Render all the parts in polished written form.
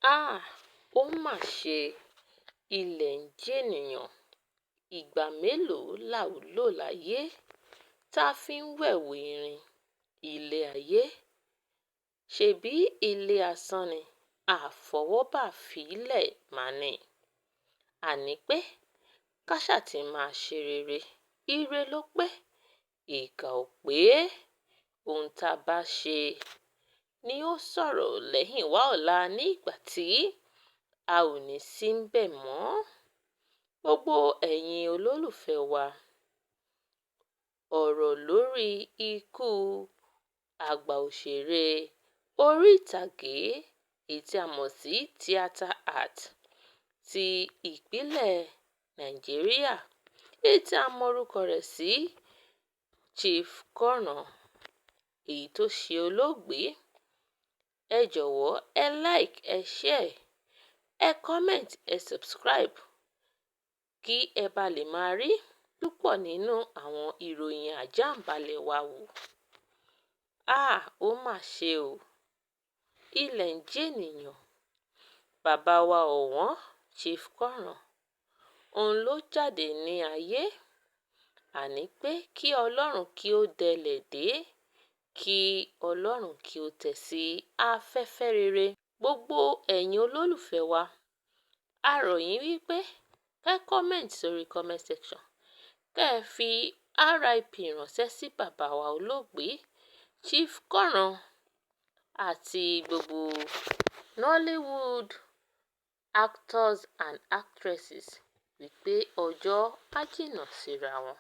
Háà! Ó mà ṣe, ilẹ̀ ń jènìyàn. Ìgbà mélòó là ó lò láyé tá fi ń wẹ̀wù irin ilé ayé? Ṣèbí ilé asán ni, àfọwọ́bà fi lẹ̀ máa ní. Àní pé káṣá ti máa ṣe rere. Ire ló pé, ìkà ò pé. Ohun tá a bá ṣe ni ó sọ̀rọ̀ lẹ́yìn wá ọ̀la ní ìgbà tí a ò ní sí ńbẹ̀ mọ́. Gbogbo ẹ̀yin olólùfẹ́ wa, ọ̀rọ̀ lórí ikú àgbà òṣèré orí ìtàgé èyí tí a mọ̀ sí theatre art ti ìpínlẹ̀ Nàìjíríà, èyí tí a mọ orúkọ rẹ̀ sí Chief Kọ́ran, èyí tó ṣe olóògbé. Ẹ jọ̀wọ́ ẹ like, ẹ share, ẹ comment, ẹ subscribe kí ẹ bá lè máa rí púpọ̀ nínú àwọn ìròyìn àjàǹbàlẹ̀ wa wò. Háà! Ó mà ṣe o. Ilẹ̀ ń jènìyàn. Bàbá wa ọ̀wọ́n Chief Kọ́ran, òun ló jáde ní ayé. Àní pé kí Ọlọ́run kí ó dẹlẹ̀ dé, kí Ọlọ́run kí ó tẹ̀ sí afẹ́fẹ́ rere. Gbogbo ẹ̀yin olólùfẹ́ wa, a rọ̀ yín wípé kẹ́ comment sórí comment section, kẹ́ ẹ fi RIP ránṣẹ́ sí bàbá wa olóògbé Chief Kọ́ran àti gbogbo Nollywood actors and actresses wípé ọjọ́ á jìnnà síra wọn.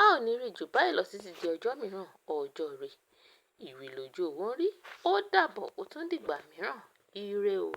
A ò ní rí jù báyìí lọ títí di ọjọ́ mìíràn, ọjọ́ ire. Ìrì lójú owó ń rí. Ó dàbọ̀, ó tún dìgbà mìíràn. Ire o.